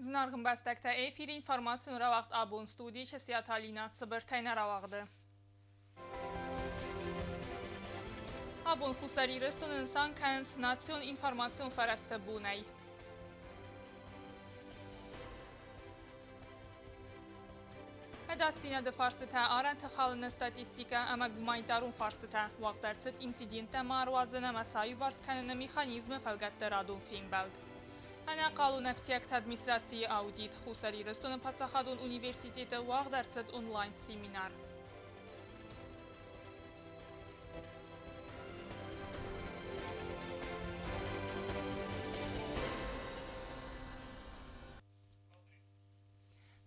Зынаргъ ӕмбӕстӕгтӕ, эфиры информацион рауагъд абон студийы Часиаты Алинӕ цыбыртӕй нӕ рауагъды. Абон Хуссар Ирыстоны нысан кӕнынц национ информацион фӕрӕзты бонӕй. Ӕдасдзинады фарстытӕ, арӕнты халыны статистикӕ ӕмӕ гуманитарон фарстытӕ уагъд ӕрцыд инциденттӕ ма ӕруадзын ӕмӕ сӕ аиуварс кӕныны механизмы фӕлгӕтты радон фембӕлд. Ӕнӕхъӕлон ӕфтиӕгты администрацийы аудит Хуссар Ирыстоны паддзахадон университеты уагъд ӕрцыд онлайн-семинар.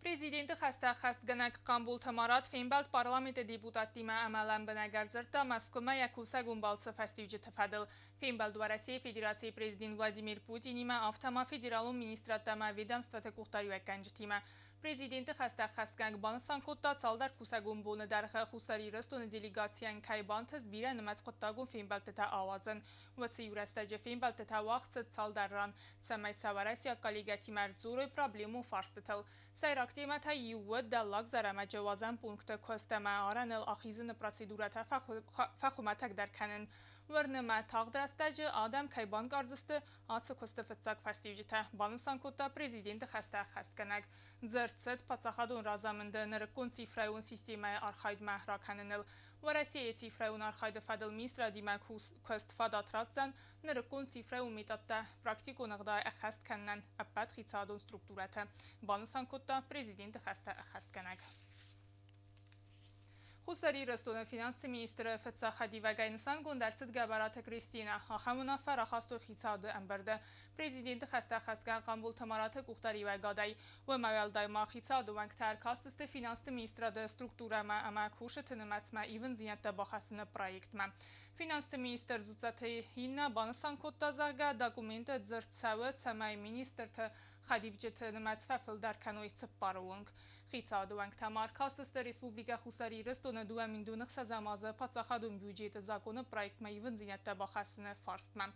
Президенты хӕстӕ ӕххӕстгӕнӕг Хъамболты Марат фембӕлд парламенты депутаттимӕ ӕмӕ лӕмбынӕг ӕрдзырдта Мӕскуымӕ йӕ кусӕгон балцы фӕстиуджыты фӕдыл. Фембӕлд Уӕрӕсейы Федерацийы президент Владимир Путинимӕ, афтӕ ма федералон министрадтӕ ӕмӕ ведомствоты къухдариуӕггӕнджытимӕ. Президенты хӕстӕ ӕххӕстгӕнӕг банысан кодта, цалдӕр кусӕгон боны дӕргъы Хуссар Ирыстоны делегацийӕн кӕй бантыст бирӕнымӕц хъуыддагон фембӕлдтытӕ ауадзын. Уыцы иурӕстӕджы фембӕлдтытӕ уагъд цыд цалдӕр ран, цӕмӕй сӕ уӕрӕсейаг коллегӕтимӕ ӕрдзурой проблемон фарстытыл. Сӕйраг темӕтӕй иу уыд Дӕллаг Зӕрӕмӕджы уадзӕн пункты куыст ӕмӕ арӕныл ахизыны процедурӕтӕ фӕхуымӕтӕгдӕр кӕнын. Уырны мӕ, тагъд рӕстӕджы адӕм кӕй банкъардзысты ацы куысты фыццаг фӕстиуджытӕ, банысан кодта президенты хӕстӕ ӕххӕстгӕнӕг. Дзырд цыд паддзахадон разамынды нырыккон цифрӕйон системӕйы архайдмӕ ракӕныныл. Уӕрӕсейы цифрӕйон архайды фӕдыл министрадимӕ куыст фадат ратдзӕн нырыккон цифрӕйон методтӕ практикон ӕгъдауӕй ӕххӕст кӕнынӕн ӕппӕт хицауадон структурӕтӕ, банысан кодта президенты хӕстӕ ӕххӕстгӕнӕг. Хуссар Ирыстоны финансты министры фыццаг хӕдивӕгӕй нысангонд ӕрцыд Гӕбӕраты Кристинӕ. Ахӕм уынаффӕ рахастой хицауады ӕмбырды. Президенты хӕстӕ хӕсгӕ Хъамболты Мараты къухдариуӕгадӕй. Уымӕ уӕлдай ма хицауады уӕнгтӕ ӕркастысты финансты министрады структурӕмӕ ӕмӕ кусыты нымӕцмӕ ивындзинӕдтӕ бахӕссыны проектмӕ. Финансты министр Дзуццаты Инна банысан кодта, зӕгъгӕ, документы дзырд цӕуы, цӕмӕй министрты хӕдивджыты нымӕц фӕфылдӕр кӕной цыппары онг. Хицауады уӕнгтӕ ма ӕркастысты Республикӕ Хуссар Ирыстоны 2006 азы паддзахадон бюджеты законы проектмӕ ивындзинӕдтӕ бахӕссыны фарстмӕ.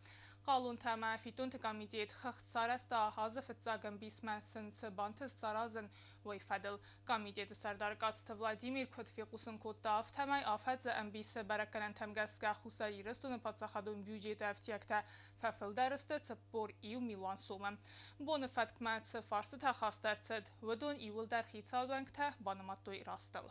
Хъалонтӕ ӕмӕ фиддонты комитет хыгъд сарӕзта азы фыццаг ӕмбисмӕ сын цы бантыст саразын, уый фӕдыл. Комитеты сӕрдар Къадзты Владимир куыд фехъусын кодта, афтӕмӕй афӕдзы ӕмбисы бӕрӕггӕнӕнтӕм гӕсгӕ Хуссар Ирыстоны паддзахадон бюджеты ӕфтиӕгтӕ фӕфылдӕр сты 41 милуан сомы. Боны фӕткмӕ цы фарстытӕ хаст ӕрцыд, уыдон иууылдӕр хицауад уӕнгтӕ банымадтой растыл.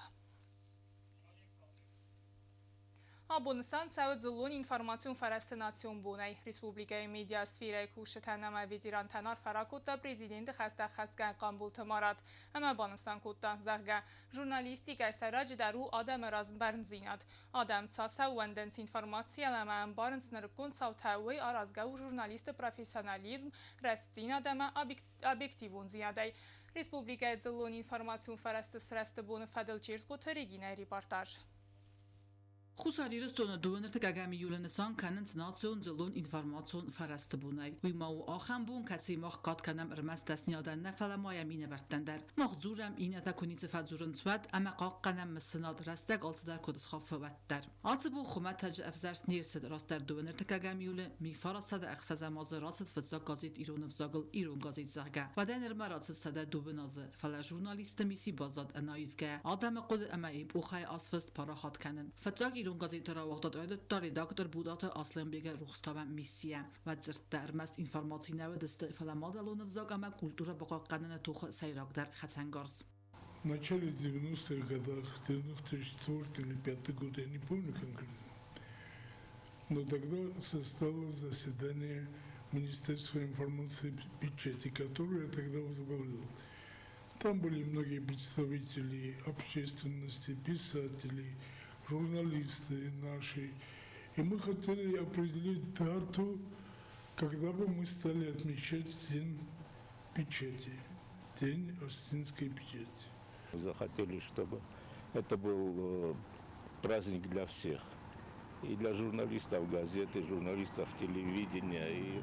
Абон нысан цӕуы дзыллон информацион фӕрӕзты национ бонӕй. Республикӕйы медиасферӕйы кусджытӕн ӕмӕ ветерантӕн арфӕ ракодта президенты хӕстӕ ӕххӕстгӕнӕг Хъамболты Марат ӕмӕ банысан кодта, зӕгъгӕ, журналистикӕ сӕйраджыдӕр у адӕмы раз бӕрндзинад. Адӕм цас ӕууӕндынц информацийӕн ӕмӕ ӕмбарынц нырыккон цаутӕ, уый аразгӕ у журналисты профессионализм, рӕстдзинад ӕмӕ объективондзинадӕй. Республикӕйы дзыллон информацион фӕрӕзты сырӕзты боны фӕдыл Чертхъоты Регинӕйы репортаж. Хуссар Ирыстоны дыууӕ июлы нысан кӕнынц национ дзыллон информацион фӕрӕзты бонӕй. Уый ма у ахӕм бон, кӕцыйы мах кад кӕнӕм ӕрмӕст дӕсныйадӕн нӕ, фӕлӕ ма йӕ минӕвӕрттӕн дӕр. Мах дзурӕм, иннӕтӕ куы ницы фӕдзурынц, уӕд ӕмӕ хъахъхъӕнӕм мысынад, рӕстӕг алцыдӕр куыд схафы, уӕддӕр. Ацы бон хуымӕтӕджы ӕвзӕрст не рцыд растдӕр дыууӕ июлы 1906 азы рацыд фыццаг газет ирон ӕвзагыл «Ирон газет», зӕгъгӕ. Уӕдӕй нырмӕ рацыд 102 азы, фӕлӕ журналистты мисси баззад ӕнаивгӕ, адӕмы хъуыды ӕмӕ эпохӕйы азфыст парахат кӕнын. Фыццаг ирон газеты рауагъдад райдыдта редактор Будаты Аслӕнбегы рухстауӕн миссийӕ. Уӕд дзырдта, ӕрмӕст информаци нӕ уыдысты, фӕлӕ мадӕлон ӕвзаг ӕмӕ культурӕ бахъахъхъӕныны тохы сӕйрагдӕр хӕцӕнгарз. В начале 90-х годах, 94 или 5 год, я не помню конкретно, но тогда состоялось заседание Министерства информации и печати, которое я тогда возглавлял. Там были многие представители общественности, писатели, журналисты наши. И мы хотели определить дату, когда бы мы стали отмечать День печати, День осетинской печати. Захотели, чтобы это был праздник для всех. И для журналистов газеты, и журналистов телевидения, и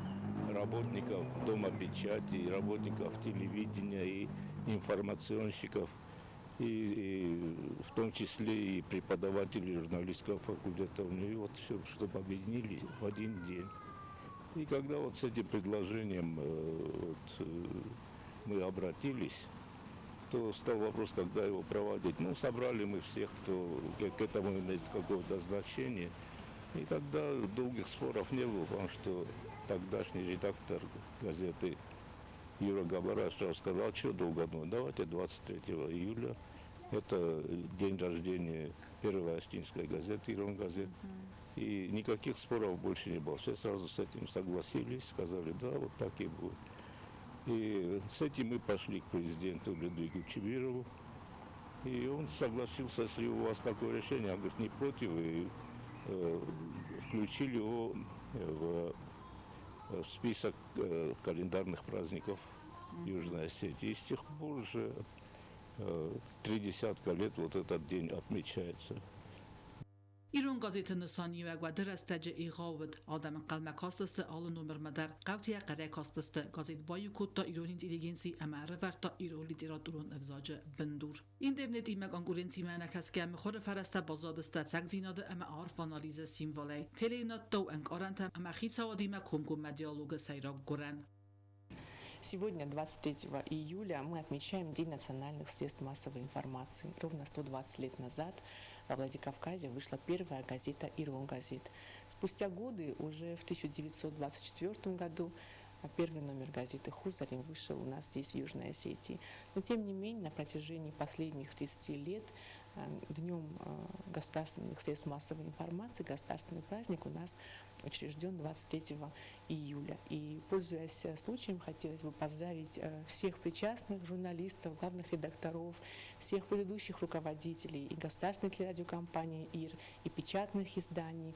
работников Дома печати, и работников телевидения, и информационщиков, и в том числе и преподавателей журналистского факультета. Ну и вот все, чтобы объединили в один день. И когда вот с этим предложением вот, мы обратились, то стал вопрос, когда его проводить. Ну, собрали мы всех, кто к этому имеет какое-то значение. И тогда долгих споров не было, потому что тогдашний редактор газеты Юра Габараев сразу сказал, что долго думать, давайте 23 июля. Это день рождения первой осетинской газеты, Ирон газет. И никаких споров больше не было. Все сразу с этим согласились, сказали, да, вот так и будет. И с этим мы пошли к президенту Людвигу Чибирову. И он согласился, если у вас такое решение, он говорит, не против, и включили его в список календарных праздников Южной Осетии. И с тех пор уже 30 лет вот этот день отмечается. Ирон газеты нысаниуӕг уӕды рӕстӕджы егъау уыд. Адӕм ӕнхъӕлмӕ кастысты алы номырмӕ дӕр. Хъӕуты йӕ хъӕрӕй кастысты. Газет баиу кодта ирон интеллигенци ӕмӕ ӕрӕвӕрдта ирон литературон ӕвзаджы бындур. Интернетимӕ конкуренцимӕ ӕнӕкӕсгӕ мыхуыры фӕрӕзтӕ баззадысты ӕцӕгдзинады ӕмӕ арф анализы символӕй. Телеуынадтау ӕнкъарӕнтӕ ӕмӕ хицауадимӕ комкоммӕ диалогы сӕйраг гуырӕн. Сегодня, 23 июля, мы отмечаем День национальных средств массовой информации. Ровно 120 лет назад во Владикавказе вышла первая газета «Ирон газет». Спустя годы, уже в 1924 году, первый номер газеты «Хурзарин» вышел у нас здесь, в Южной Осетии. Но, тем не менее, на протяжении последних 30 лет Днем государственных средств массовой информации, государственный праздник у нас учрежден 23 июля. И, пользуясь случаем, хотелось бы поздравить всех причастных журналистов, главных редакторов, всех предыдущих руководителей и государственной телерадиокомпании ИР, и печатных изданий,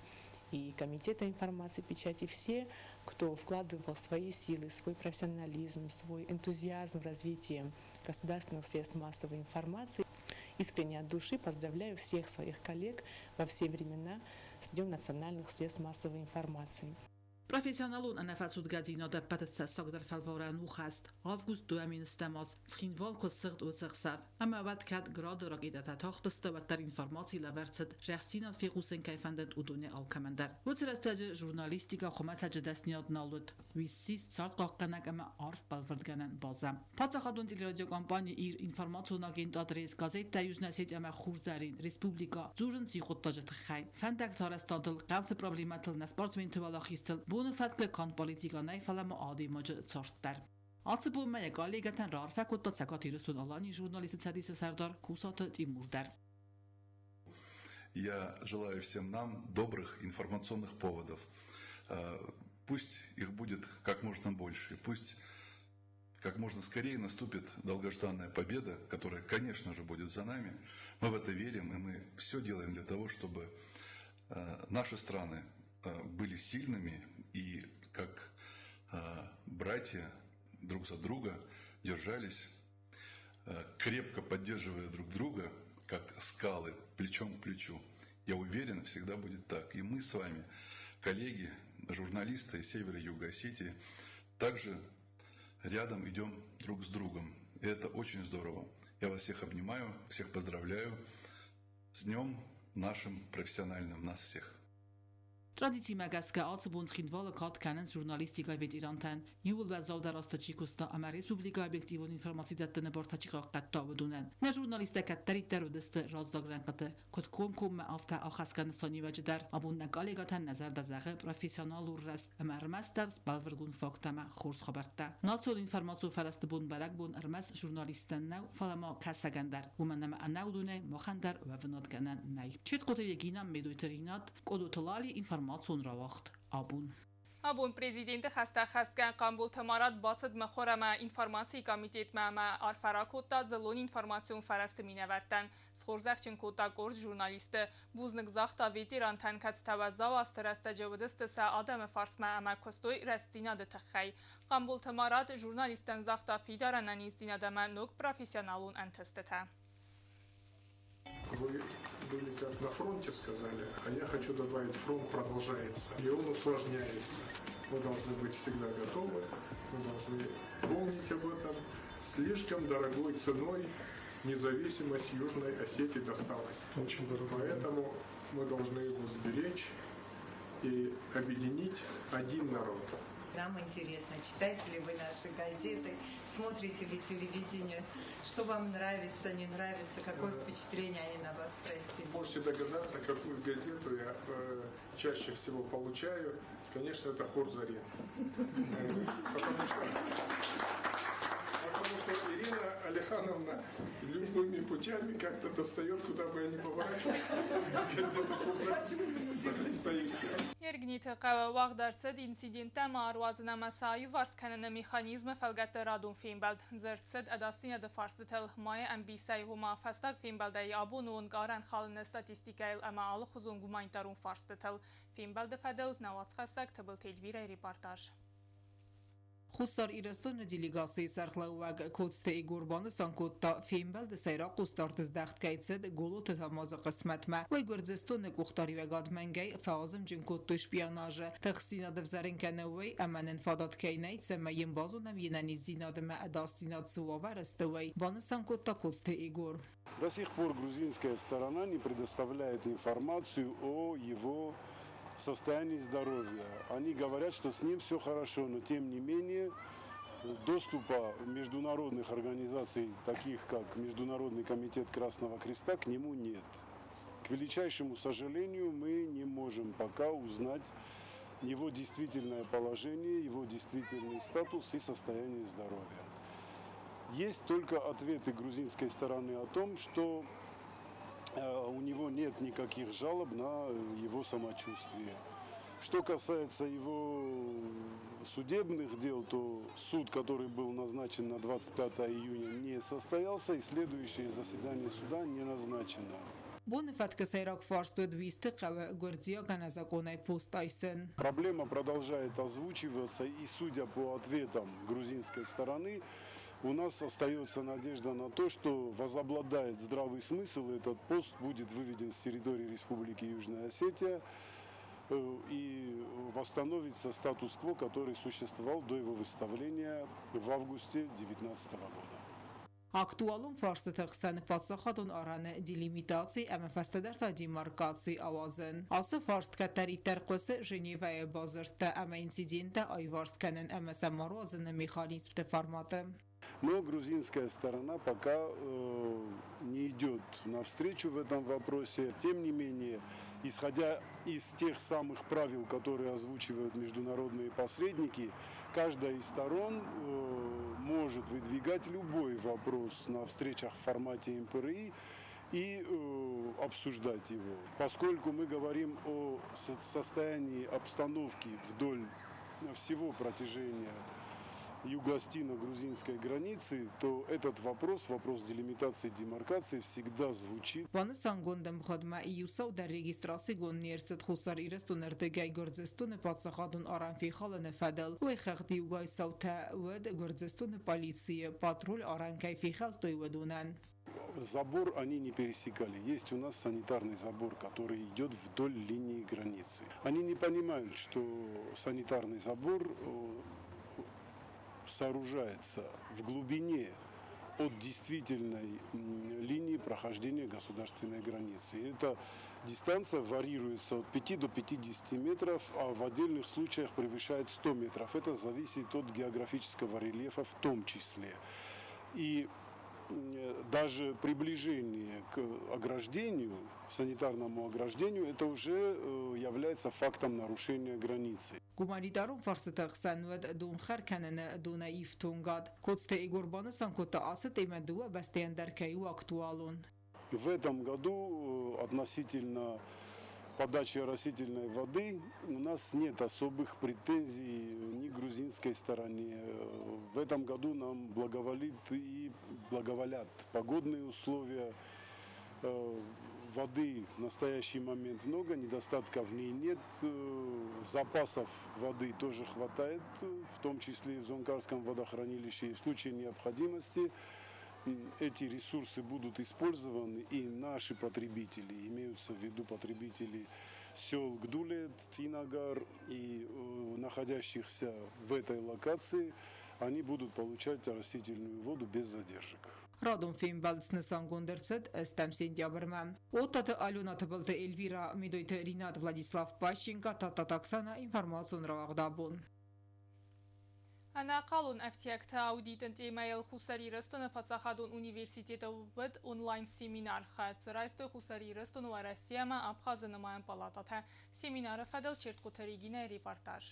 и Комитета информации и печати, все, кто вкладывал свои силы, свой профессионализм, свой энтузиазм в развитие государственных средств массовой информации. Искренне от души поздравляю всех своих коллег во все времена с Днем национальных средств массовой информации. Профессионалон ӕнӕфӕцудгӕдзинад ӕппӕты тӕссагдӕр фӕлварӕн у хӕст. Август 2007 аз Цхинвал куы ссыгъд уыцы ӕхсӕв. Ӕмӕ уӕд кӕд Грады ракетӕтӕ тахтысты, уӕддӕр информаци лӕвӕрд цыд, рӕстдзинад фехъусын кӕй фӕндыд, уыдонӕй алкӕмӕн дӕр. Уыцы рӕстӕджы журналистикӕ хуымӕтӕджы дӕсныйад нал уыд. Уый ссис цардхъахъхъӕнӕг ӕмӕ арф бӕлвырдгӕнӕн базӕ. Паддзахадон телерадиокомпани Ир, информацион агентад Рес, газеттӕ Южная Осетия ӕмӕ Хурзӕрин, Республикӕ дзурынц иу хъуыддаджы тыххӕй. Фӕндӕгты арӕзтадыл, хъӕуты проблемӕтыл, нӕ спортсменты уӕлахизтыл, боны фӕткы канд политикӕ нӕй, фӕлӕ ма адӕймаджы цард дӕр. Ацы бонмӕ йӕ коллегӕтӕн раарфӕ кодта Цӕгат Ирыстон-Аланийы журналистты цӕдисы сӕрдар Кусаты Тимур дӕр. Я желаю всем нам добрых информационных поводов. Пусть их будет как можно больше. Пусть как можно скорее наступит долгожданная победа, которая, конечно же, будет за нами. Мы в это верим, и мы все делаем для того, чтобы наши страны были сильными и как братья друг за друга держались, крепко поддерживая друг друга, как скалы, плечом к плечу. Я уверен, всегда будет так. И мы с вами, коллеги, журналисты Севера и Юга Осетии, также рядом идем друг с другом. И это очень здорово. Я вас всех обнимаю, всех поздравляю с днем нашим профессиональным нас всех. Традицимӕ гӕсгӕ ацы бон Цхинвалы кад кӕнынц журналистикӕйы ветерантӕн, иууыл уӕззаудӕр азты чи куыста ӕмӕ республикӕйы объективон информаци дӕттыны бартӕ чи хъахъхъӕдта, уыдонӕн. Нӕ журналисттӕ кӕддӕриддӕр уыдысты раззаг рӕнхъыты, куыд комкоммӕ, афтӕ ахӕсгӕ нысаниуӕджы дӕр. Абон нӕ коллегӕтӕн нӕ зӕрдӕ зӕгъы профессионалон рӕзт ӕмӕ ӕрмӕстдӕр сбӕлвырдгонд факттӕ ӕмӕ хорз хабӕрттӕ. Национ информацион фӕрӕзты бон бӕрӕгбон ӕрмӕст журналисттӕн нӕу, фӕлӕ ма кӕсӕгӕн дӕр, уымӕн ӕмӕ ӕнӕ уыдонӕй махӕн дӕр уӕвынад гӕнӕн нӕй. Четкоты Егина, Медойты Ринат, Къодоты Лали, информацион рауагъд Абон. Абон президенты хӕстӕ хӕсгӕ Хъамболты Марат бацыд мыхуыр ӕмӕ информацийы комитетмӕ ӕмӕ арфӕ ракодта дзыллон информацион фӕрӕзты минӕвӕрттӕн. Схорзӕхджын кодта къорд журналисты. Бузныг загъта ветерантӕн, кӕцытӕ уӕззау азты рӕстӕджы уыдысты сӕ адӕмы фарсмӕ ӕмӕ куыстой рӕстдзинады тыххӕй. Хъамболты Марат журналисттӕн загъта фидар ӕнӕниздзинад ӕмӕ ног профессионалон ӕнтыстытӕ. Вы были как на фронте, сказали, а я хочу добавить, фронт продолжается, и он усложняется. Мы должны быть всегда готовы, мы должны помнить об этом. Слишком дорогой ценой независимость Южной Осетии досталась. Очень дорого. Поэтому мы должны его сберечь и объединить один народ. Нам интересно, читаете ли вы наши газеты, смотрите ли телевидение, что вам нравится, не нравится, какое впечатление они на вас произвели. Можете догадаться, какую газету я чаще всего получаю. Конечно, это «Хурзарин». Потому что Ирина Алихановна любыми путями как-то достает, куда бы я ни поворачивался, газета «Хурзарин» стоит. Ергниты хъӕуы уагъд ӕрцыд инциденттӕ ма ӕруадзын ӕмӕ сӕ аиуварс кӕныны механизмы фӕлгӕтты радон фембӕлд. Дзырд цыд ӕдасдзинады фарстытыл. Майы ӕмбисӕй, ома фӕстаг фембӕлдӕй абоны онг арӕнхалыны статистикӕйыл ӕмӕ алыхуызон гуманитарон фарстытыл. Фембӕлды фӕдыл нӕ уацхӕссӕг Тыбылты Эльвирӕйы репортаж. Хуссар Ирыстоны делегацийы сӕргълӕууӕг Коцты Егор банысан кодта, фембӕлды сӕйраг хъусдард здӕхт кӕй цыд Голоты Тамазы хъысмӕтмӕ. Уый Гуырдзыстоны къухдариуӕгад мӕнгӕй фӕазымджын кодтой шпионажы, тыхстдзинад ӕвзӕрын кӕны уый, ӕмӕ нын фадат кӕй нӕй, цӕмӕй йын базонӕм йе нӕниздзинадимӕ ӕдасдзинад цы уавӕры сты, уый, банысан кодта Коцты Егор. До сих пор грузинская сторона не предоставляет информацию о его состоянии здоровья. Они говорят, что с ним все хорошо, но тем не менее доступа международных организаций, таких как Международный комитет Красного Креста, к нему нет. К величайшему сожалению, мы не можем пока узнать его действительное положение, его действительный статус и состояние здоровья. Есть только ответы грузинской стороны о том, что у него нет никаких жалоб на его самочувствие. Что касается его судебных дел, то суд, который был назначен на 25 июня, не состоялся, и следующее заседание суда не назначено. Боны фӕткы сӕйраг фарст уыд Уисты хъӕуы гуырдзиаг ӕнӕзакъонӕй пост айсын. Проблема продолжает озвучиваться, и судя по ответам грузинской стороны, у нас остается надежда на то, что возобладает здравый смысл, и этот пост будет выведен с территории Республики Южная Осетия и восстановится статус-кво, который существовал до его выставления в августе 2019 года. Актуалон фарстыты хсӕн паддзахадон арӕны делимитаци ӕмӕ фӕстӕдӕр та демаркаци ауадзын. Ацы фарст кӕддӕриддӕр хъуысы Женевӕйы бадзырдтӕ ӕмӕ инциденттӕ аиуварс кӕнын ӕмӕ сӕ ма руадзыны механизмты форматы. Но грузинская сторона пока не идет навстречу в этом вопросе. Тем не менее, исходя из тех самых правил, которые озвучивают международные посредники, каждая из сторон может выдвигать любой вопрос на встречах в формате МПРИ и обсуждать его. Поскольку мы говорим о состоянии обстановки вдоль всего протяжения юго-осетино-грузинской границы, то этот вопрос, вопрос делимитации и демаркации всегда звучит. Банысангонд ӕмгъуыдмӕ иу цау дӕр регистрацигонд не рцыд Хуссар Ирыстоны рдыгӕй Гуырдзыстоны паддзахадон арӕн фехалыны фӕдыл. Уый хыгъд иугай цаутӕ уыд Гуырдзыстоны полицийы патруль арӕн кӕй фехӕлдтой, уыдонӕн. Забор они не пересекали. Есть у нас санитарный забор, который идет вдоль линии границы. Они не понимают, что санитарный забор сооружается в глубине от действительной линии прохождения государственной границы. Эта дистанция варьируется от 5 до 50 метров, а в отдельных случаях превышает 100 метров. Это зависит от географического рельефа в том числе. И даже приближение к ограждению, санитарному ограждению, это уже является фактом нарушения границы. Гуманитарон фарстыты хсӕн уыд донхӕр кӕныны донӕй ифтонгад. Коцты Егор банысан кодта, ацы темӕ дыууӕ бӕстӕйӕн дӕр кӕй у актуалон. В этом году относительно подачи оросительной воды у нас нет особых претензий ни к грузинской стороне. В этом году нам благоволит и благоволят погодные условия. Воды в настоящий момент много, недостатка в ней нет. Запасов воды тоже хватает, в том числе и в Зонкарском водохранилище. И в случае необходимости эти ресурсы будут использованы, и наши потребители, имеются в виду потребители сел Гдулет, Цинагар и находящихся в этой локации, они будут получать оросительную воду без задержек. Радон фембӕлд снысангонд ӕрцыд ӕстӕм сентябрмӕ. Оттаты Алена, Тыбылты Эльвира, Медойты Ринат, Владислав Пащенко, Тадтаты Оксана, информацион рауагъд «Абон». Ӕнӕхъӕлон ӕфтиӕгты аудиты темӕйыл Хуссар Ирыстоны паддзахадон университеты уыд онлайн-семинар. Хайад дзы райстой Хуссар Ирыстоны, Уӕрӕсе ӕмӕ Абхазы нымайӕн палататӕ. Семинары фӕдыл Чертхъуты Регинӕйы репортаж.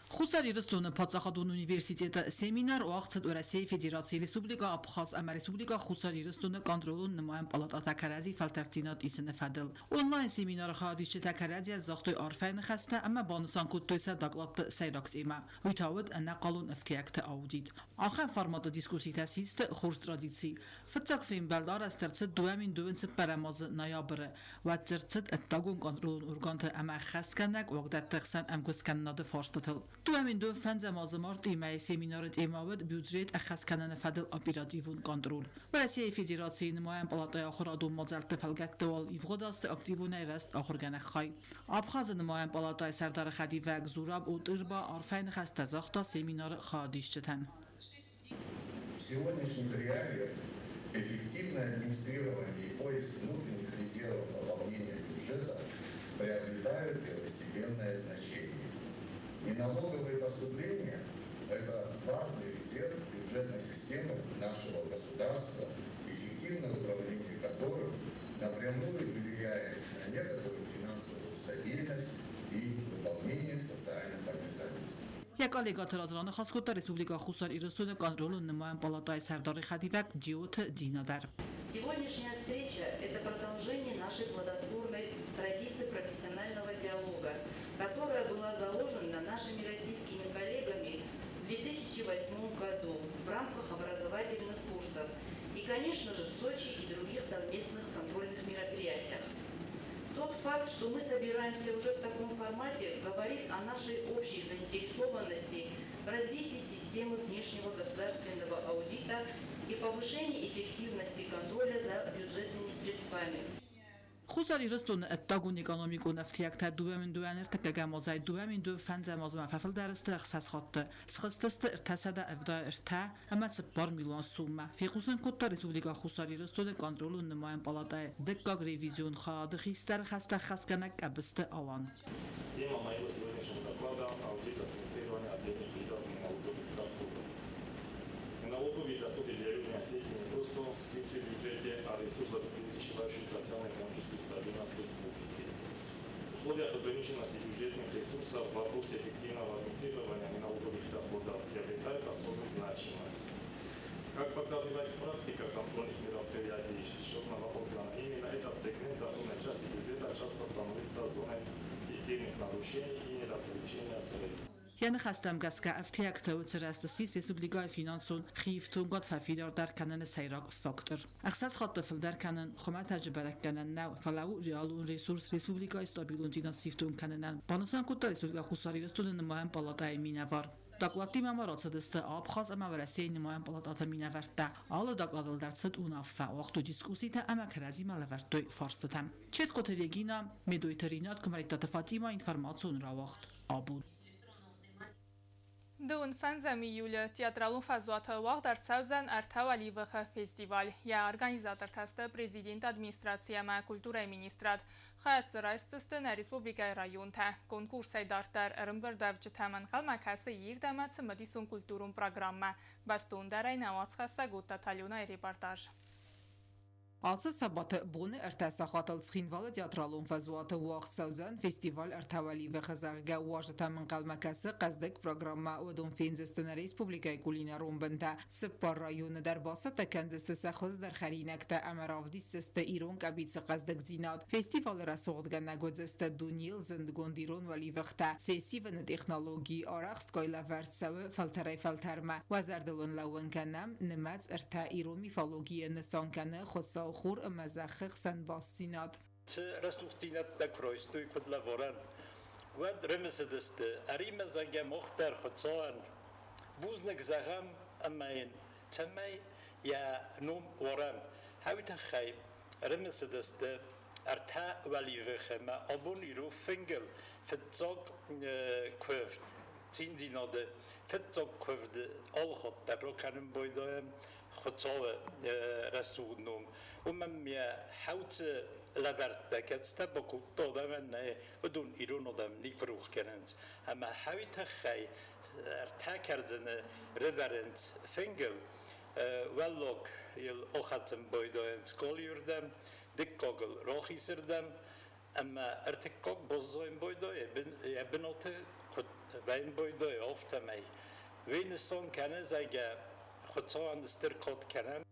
Хуссар Ирыстоны паддзахадон университеты семинар уагъд цыд Уӕрӕсейы Федерацийы Республикӕ Абхаз ӕмӕ Республикӕ Хуссар Ирыстоны контролон нымайӕн палататӕ кӕрӕдзи фӕлтӕрддзинад исыны фӕдыл. Онлайн-семинары хайадисджытӕ кӕрӕдзийӕ загътой арфӕйы ныхӕстӕ ӕмӕ банысан кодтой сӕ докладты сӕйраг темӕ. Уый та уыд ӕнӕхъӕлон ӕфтиӕгты аудит. Ахӕм форматы дискусситӕ систы хорз традици. Фыццаг фембӕлд арӕзт ӕрцыд 2024 азы ноябры. Уӕд дзырд цыд ӕддагон контролон органты ӕмӕ ӕххӕстгӕнӕг уагдӕтты хсӕн ӕмгуысткӕнынады фарстытыл. 2005 азы мартъийы мӕйы семинары темӕ уыд бюджет ӕххӕст кӕныны фӕдыл оперативон контроль. Уӕрӕсейы Федерацийы нымайӕн палатӕйы ахуырадон мадзӕлтты фӕлгӕтты уал ивгъуыд азты активонӕй рӕзт ахуыргӕнӕг хай. Абхазы нымайӕн палатӕйы сӕрдары хӕдивӕг Зураб Отырба арфӕйы ныхӕстӕ загъта семинары хайадисджытӕн. В сегодняшних реалиях эффективное администрирование и поиск внутренних резервов пополнения бюджета приобретают первостепенное значение. Неналоговые поступления – это важный резерв бюджетной системы нашего государства, эффективное управление которым напрямую влияет на некоторую финансовую стабильность и выполнение социальных обязательств. Йӕ коллегӕты раз раныхас кодта Республикӕ Хуссар Ирыстоны контролон нымайӕн палатӕйы сӕрдары хӕдивӕг Джиоты Дина дӕр. Сегодняшняя встреча – это продолжение нашей плодотворной традиции профессионального диалога, которая была заложена нашими российскими коллегами в 2008 году в рамках образовательных курсов и, конечно же, в Сочи и других совместных контрольных мероприятиях. Тот факт, что мы собираемся уже в таком формате, говорит о нашей общей заинтересованности в развитии системы внешнего государственного аудита и повышении эффективности контроля за бюджетными средствами. Хуссар Ирыстоны ӕддагон экономикон ӕфтиӕгтӕ 2023 азӕй 2025 азмӕ фӕфылдӕр сты ӕхсӕз хатты, схызтысты 373,4 милуан суммӕ, фехъусын кодта Республикӕ Хуссар Ирыстоны контролон нымайӕн палатӕйы дыккаг ревизион хайады хистӕр хӕстӕ ӕххӕстгӕнӕг Къӕбысты Алан. Тема моего сегодняшнего доклада – аудит администрирования отдельных видов неналоговых доходов. Неналоговые доходы для Южной Осетии не просто цифры в бюджете, а ресурс, обеспечивающий социально-экономическую стабильность республики. В условиях ограниченности бюджетных ресурсов вопрос эффективного администрирования неналоговых доходов приобретает особую значимость. Как показывает практика контрольных мероприятий счетного органа, именно этот сегмент доходной части бюджета часто становится зоной системных нарушений и недополучения средств. Йӕ ныхӕстӕм гӕсгӕ ӕфтиӕгты уыцы рӕзты ссис республикӕйы финансон хиифтонгад фӕфидардӕр кӕныны сӕйраг фактор. Ӕхсӕз хатты фылдӕр кӕнын хуымӕтӕджы бӕрӕггӕнӕн нӕу, фӕлӕ у реалон ресурс республикӕйы стабилондзинад сифтонг кӕнынӕн, банысан кодта Республикӕ Хуссар Ирыстоны нымайӕн палатӕйы минӕвар. Докладтимӕ ма рацыдысты Абхаз ӕмӕ Уӕрӕсейы нымайӕн палатӕты минӕвӕрттӕ. Алы докладыл дӕр цыд уынаффӕ, уагътой дискусситӕ ӕмӕ кӕрӕдзимӕ лӕвӕрдтой фарстытӕ. Четкъоты Регина, Медойты Ринат, Куымӕридтаты Фатимӕ, информацион рауагъд Абон. Дыууын фӕндзӕм июлы театралон фӕзуаты уагъд ӕрцӕудзӕн ӕртӕ уӕливыхы фестиваль. Йӕ организатортӕ сты президенты администраци ӕмӕ культурӕйы министрад. Хайад дзы райсдзысты нӕ республикӕйы районтӕ. Конкурсӕй дарддӕр ӕрӕмбырдуӕвджытӕм ӕнхъӕлмӕ кӕсы ирд ӕмӕ цымыдисон культурон программӕ. Бӕстондӕрӕй нӕ уацхӕссӕг Оттаты Аленайы репортаж. Ацы сабаты боны ӕртӕ сахатыл Цхинвалы театралон фӕзуаты уагъд цӕудзӕн фестиваль Ӕртӕ уӕливыхы, зӕгъгӕ, уазджытӕм ӕнхъӕлмӕ кӕсы хъӕздыг программӕ. Уыдон фендзысты нӕ республикӕйы кулинарон бынтӕ. Цыппар районы дӕр бацӕттӕ кӕндзысты сӕ хуыздӕр хӕринӕгтӕ ӕмӕ равдисдзысты ирон къӕбицы хъӕздыгдзинад. Фестивалы рӕсугъдгӕнӕг уыдзысты дунейыл зындгонд ирон уӕливыхтӕ. Се сивыны технологи арӕхстгай лӕвӕрд цӕуы фӕлтӕрӕй-фӕлтӕрмӕ. Уӕ зӕрдыл уын лӕууын кӕнӕм, нымӕц ӕртӕ ирон мифологийы нысан кӕны Хуыцау, хур ӕмӕ зӕххы хсӕн бастдзинад. Цы рӕсугъддзинӕдтӕ куы райстой, куыд лӕварӕн, уӕд рымысыдысты, ӕримӕ, зӕгъгӕ, мах дӕр Хуыцауӕн бузныг зӕгъӕм ӕмӕ йын цӕмӕй йӕ ном уарӕм. Уый тыххӕй ӕрымысыдысты ӕртӕ уӕливыхы ӕмӕ абон ирон фынгыл фыццаг куывд, циндзинады фыццаг куывд алыхатт дӕр ракӕнын байдайӕм Хуыцауы рӕсугъд ном. Уымӕн йӕ хӕлцы Лӕвӕрттӕ, кӕцытӕ бакодта адӕмӕн, нӕ, уыдон ирон адӕм никуы рох кӕнынц. Ӕмӕ хӕуи тыххӕй ӕртӕ кӕрдзыны рывӕрынц фынгыл, уӕллаг йыл ахӕцын байдайынц галиуырдӕм, дыккагыл рахизырдӕм, ӕмӕ ӕртыккаг баззайын байдайы йӕ бынаты куыд вӕййын байдайы, афтӕмӕй. Уый нысан кӕны, зӕгъгӕ, Хуыцауӕн стыр кад кӕнӕм.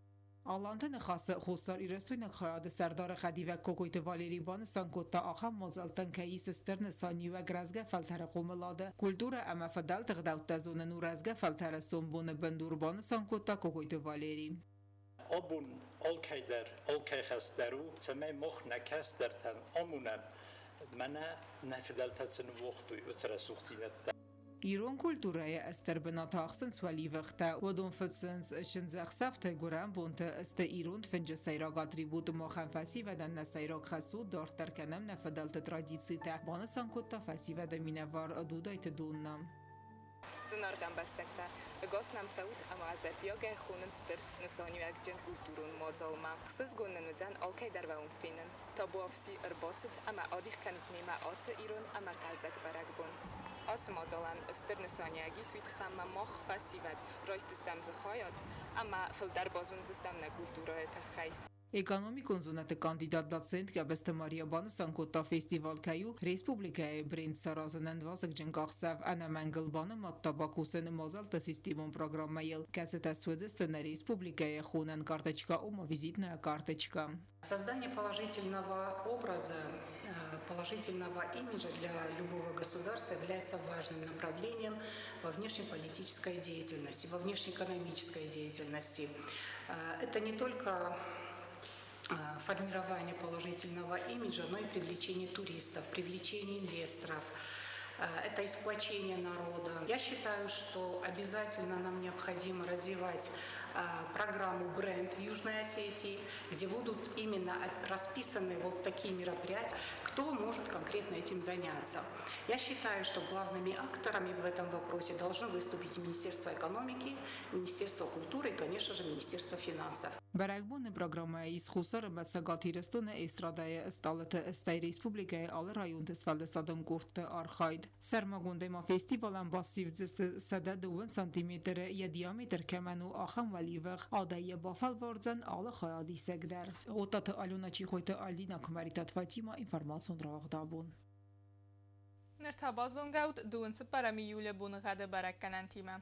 Аланты Ныхасы хуссарирыстойнаг хайады сӕрдары хӕдивӕг Кокойты Валерий банысан кодта, ахӕм мадзӕлттӕн кӕй ис стыр нысаниуӕг рӕзгӕ фӕлтӕры хъомылады, культурӕ ӕмӕ фыдӕлты гъдӕуттӕ зонын у рӕзгӕ фӕлтӕры сомбоны бындур, банысан кодта Кокойты Валерий. Абон алкӕйдӕр, алкӕй хӕс дӕр у, цӕмӕй мах нӕ кӕстӕртӕн амонӕм, мӕнӕ нӕ фыдӕлтӕ цы ныууагътой, уыцы рӕсугъддзинӕдтӕ. Ирон культурӕйы ӕстыр бынат ахсынц уӕливӕхтӕ, уыдон фыцынц чындзӕхсӕвты, гуырӕн бонты сты ирон фынджы сӕйраг атрибут. Махӕн фӕсивӕдӕн нӕ сӕйраг хӕс у дарддӕр кӕнӕм нӕ фыдӕлты традицитӕ, банысан кодта фӕсивӕды минӕвар Дудайты Донна. Зынаргъ ӕмбӕстӕгтӕ, ӕгас нӕм цӕут ӕмӕ зӕрдиагӕй хонынц стыр нысаниуӕгджын культурон мадзалмӕ. Ӕхсызгон нын уыдзӕн алкӕй дӕр уӕ уым фенын. Табуафси ӕрбацыд ӕмӕ адих кӕнут немӕ ацы ирон ӕмӕ хъӕлдзӕг бӕрӕгбон. Ацы мадзалӕн стыр нысаниуӕг ис, уый тыххӕй ӕмӕ мах, фӕсивӕд, райсдзыстӕм дзы хайад ӕмӕ фылдӕр базондзыстӕм нӕ культурӕйы тыххӕй. Экономикон зонӕдты кандидат доцент Гӕбӕзты Мария банысан кодта, фестиваль кӕй у республикӕйы бренд саразынӕн вазыгджын къахдзӕф, ӕнӕмӕнгыл банымадта бакусыны мадзӕлтты системон программӕйыл, кӕцытӕ суыдзысты нӕ республикӕйы хонӕн карточкӕ, ома визитная карточка. Создание положительного образа, положительного имиджа для любого государства является важным направлением во внешнеполитической деятельности, во внешнеэкономической деятельности. Это не только формирование положительного имиджа, но и привлечение туристов, привлечение инвесторов, это и сплочение народа. Я считаю, что обязательно нам необходимо развивать программу «Бренд Южной Осетии», где будут именно расписаны вот такие мероприятия, кто может конкретно этим заняться. Я считаю, что главными акторами в этом вопросе должны выступить Министерство экономики, Министерство культуры и, конечно же, Министерство финансов. Бӕрӕгбоны программӕйы ис Хуссар ӕмӕ Цӕгат Ирыстоны эстрадӕйы стъалыты, стӕй республикӕйы алы районты сфӕлдыстадон къордты архайд. Сӕрмагондӕй ма фестивалӕн бассивдзысты 102 сантиметры йӕ диаметр кӕмӕн у, ахӕм уӕливых. Адӕй йӕ бафӕлвардзӕн алы хайадисӕг дӕр. Оттаты Алена, Чихойты Альдина, Куымӕридтаты Фатимӕ, информацион рауагъд абон. Ныр та базонгӕ ут дыууын цыппӕрӕм июлы боныгъӕды бӕрӕггӕнӕнтимӕ.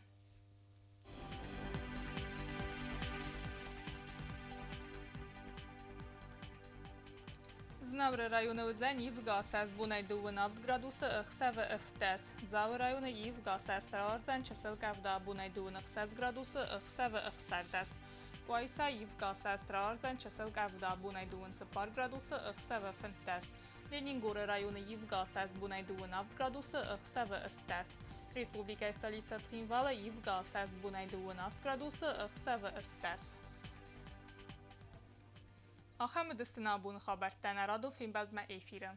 Знауыры районы уыдзӕн ивгӕ асӕст бонӕй 27 градусы, ӕхсӕвы 17. Дзауы районы ивгӕ асӕст рауардзӕн чысыл къӕвда бонӕй 26 градусы, ӕхсӕвы 16. Къуайса ивгӕ асӕст рауардзӕн чысыл къӕвда бонӕй 24 градусы, ӕхсӕвы 15. Ленингоры районы ивгӕ асӕст бонӕй 27 градусы, ӕхсӕвы 18. Республикӕйы столицӕ Цхинвалы ивгӕ асӕст бонӕй 28 градусы, ӕхсӕвы 18. Ахӕм уыдысты нӕ абоны хабӕрттӕ нӕ радон фембӕлдмӕ эфиры.